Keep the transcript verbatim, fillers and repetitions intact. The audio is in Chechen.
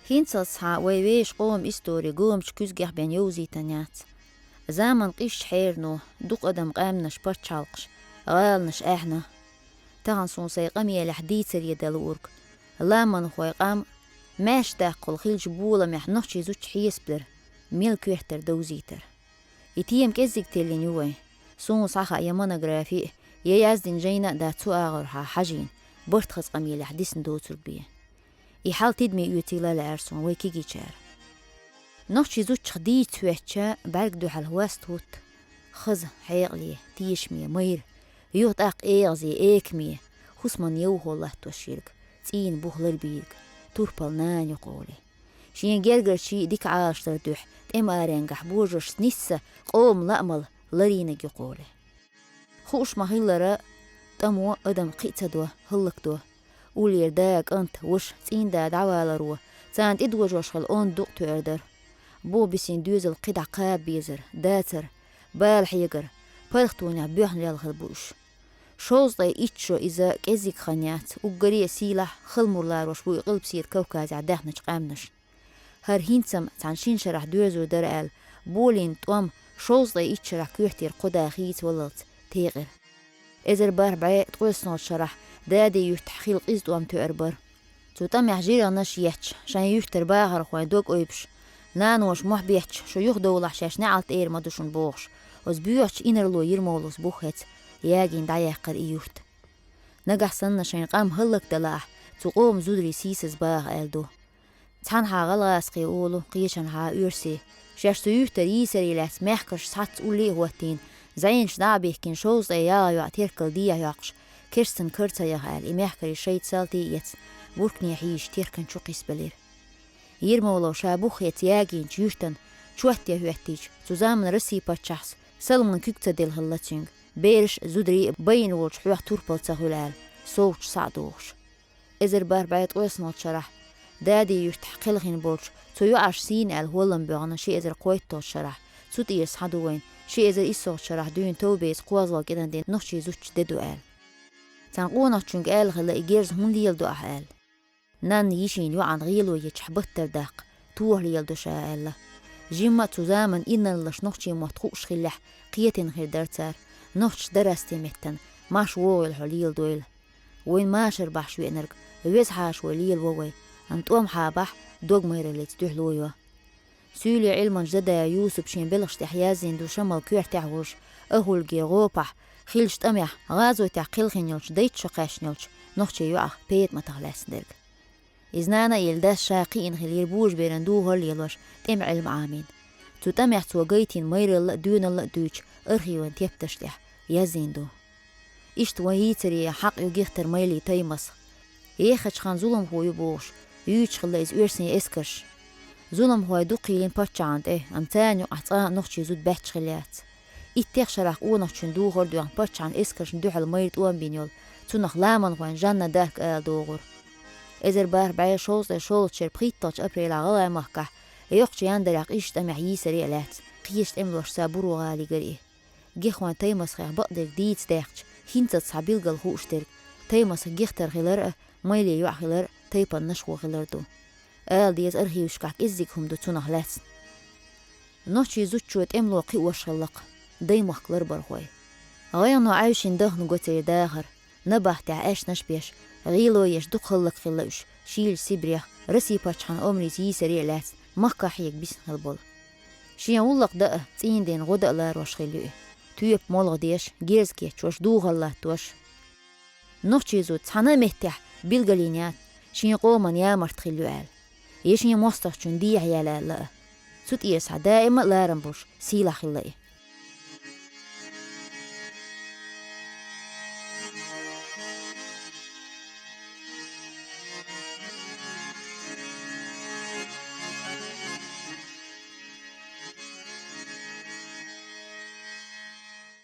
ХӀинцалц хьа вай вешан къоман истори гомачу куьзгех бен йовзийтан яц. Заман къизачу хьерано дукха адам, къаьмнаш, пачхьалкхаш, гӀаланаш аьхьна. Тахана суна сайн къамелехь дийцаре дан луург: ламанхойн къам маьрша даккхал хиллачу боламехь нохчийн зудчун хьесап дар, мел коьртара довзийтар. И тема кӀеззиг теллина ю вайн. Суна схьахаа я монографи а, я яздина жайна а дац цу агӀорхьа хьажийна, барт хаза къамелехь дисна доцург бен. И хьал тидаме оьций ла лаьара суна вай кегийчара. Нохчийн зудчух дийца хӀоьттича, бӀаьрга дуьхьал хӀост хӀутту хаза хьекъале, тешаме, майра, юха тӀаккха эгӀазе, экаме, хӀусаман йовхо латтош ерг, цӀийнан бух ларбийриг, турпал нана юкъахула. Шен гергарчий дика Ӏалашдаран дуьхьа тӀеман аренгахь божаршца нисса къоман лаамал ларийнарг юкъахула. Хууш ма-хиллара, тӀамо адам кхиа ца до, хӀаллакдо. Уллера да, кӀант, ваша, цӀийнда дӀаваларо, царна тӀедожош хилла онда дукъ тоьар дара. Боху бисин доьзал кхидӀа кхаба безар, дацар, бала хьегар, паргӀатонех боьхна лелла хилла бу уьш. Шовзткъе итт шо иза кӀеззиг хан яц, уггаре а сийлахь, хала мур ларош бу и Къилбаседа Кавказехь даьхначу къаьмнашна. ХӀара хӀинца-м цхьана шина шарахь доьзур дара аьлла, болийна тӀом шовзткъе итт шарахь коьртера кхо да хийцаваллалц текъира. Эзар бархӀ бӀе ткъоьсналгӀачу шарахь Дади-Юьртахь хилла къиза тӀом тоьар бара. Цу тӀамехь жиргӀанаш етташ, шайн юьртара бахархойн дог ойбуш, наноша мохь бетташ, шу юхадовлахь, шаьш неӀалт эр ма ду шуна бохуш, оцу боьхачу инарло Ермоловс бух хеца ягийна дӀаяьккхира и юрт. Нагахь санна шайн къам хӀаллакдалахь, цу къоман зударий сийсаз баха аьлла ду. Цхьанхьа гӀалгӀазкхий олу, кхечанхьа оьрсий. Шаьш цу юьртара йийсаре лаьцна мехкарш схьацца улле а хӀоттийна, зӀенаш дӀа а бихкина, шовзткъе ялх йоӀ теркал дехьа йоккхуш, керстанан кара ца яха аьлла, и мехкарий шайца салти а эцна, буркане хьийзаш теркан чу кхийсабелира. Ермолов ша бух хеца ягийначу юьртана чот ян хӀоьттича, цу заманан Россин паччахьас салманан куьг ца делла хилла цуьнга, бераш а, зударий а байна волчу хьоьх турпал ца хуьлу аьлла, совцуш схьа а дохуш. Эзар бархӀ бӀе ткъоьсналгӀачу шарахь Дади-Юьртахь кхелхина болчу цу йоӀаш сийна аьлла хӀоллам боьгӀна ши эзар кхойтталгӀачу шарахь, цу тӀера схьадувайна ши эзар иссалгӀачу шарахь дуьйна товбеца кхозлагӀа кӀирандан нохчийн зудчун де ду аьлла. Цхьана къонахчуьнга аьлла хилла и герз хӀунда леладо ахь аьлла. Нанна йишина йоӀана гӀело ечохь баттара даккха, тоха леладо ша аьлла. Жимма а цу заманан инарлаш нохчийн мотт хууш хиллехь, кхетийна хир дара цара, нохчаша дарасте меттана, марша вогӀийла хьо леладойла. Вайн машар бахьаш веанарг веза хьаша вай лелаво вай, амма тӀом хьабахь, дог майраллица дуьхьало йо. Суьйле Ӏилманча Задаев Юсупа шен белхаш тӀехь яздина ду Шамал коьртехь волуш, Ахулге, ГӀопахь, хиллачу тӀамехь, гӀазотехь кхелхина йолчу дайта шо кхаьчна йолчу нохчийн йоӀах ПетӀаматах лаьцна дерг. Иза нана а елла, дас ша кхиъна хиллера божаберан духар а лелош, тӀеман Ӏилма Ӏамийна. Цу тӀамехь цо гайтина майралла а, доьналла а дуьйцу архиван тептарш тӀехь яздина ду. Иштта вайн йийцаре хьакъ ю Гихтар Майлин Таймасхан. Ехачу ханна зуламхо ю бохуш, юьйцуш хилла иза оьрсийн эскарша. Зуламхой дукха йиллина паччахьна тӀе, амма царна юкъахь цкъа а нохчийн зуда баьтташ хилла яц. Иттех шарахь къонахчун духар а доьхна, паччахьан эскаршна дуьхьал майра тӀом бина йолу, цунах ламанхойн Жанна дӀарг ала догӀура. Эзар бархӀ бӀе шовзткъе шолгӀачу шеран пхийтталгӀачу апрелехь ГӀалгӀай махкахь, йоккхачу яндарехь къизачу тӀамехь йийсаре а лаьцна, кхечу тӀемалошца буро гӀала йигара и. Гихван Таймасхех бакъдерг дийца даьхча, хӀинцалц схьа билггал хууш дерг, Таймасхан Гихтар хилар а, Майлин йоӀ хилар а тайпанан нашхо хилар ду. Ала деза, архивашкахь кӀеззиг хӀума ду цунах лаьцна. Нохчийн зудчо тӀемало кхиош хилла-кх даймахка ларбархой. ГӀайгӀано Ӏаьвшина дахна го церан дахар, набахтехь аьшнаш а беш, гӀело еш дукха хӀаллакьхилла уьш, шийлачу Сибрех, Россин паччахьан омрица йийсаре а лаьцна, махкахь хьега бисна хилла болу. Шен гӀуллакх дан а, цӀийнан ден гӀо дан а ларош хилла ю и. Тоьпа молха деш, герз кечъеш, духар латтош. Нохчийн зуда цхьана а меттехь билгалйина яц, шен къоман ямарта хилла ю аьлла, я шен мостагӀчун дехьа яьлла аьлла а. Цу тӀера схьа даима а ларам болуш, сийлахь хилла и.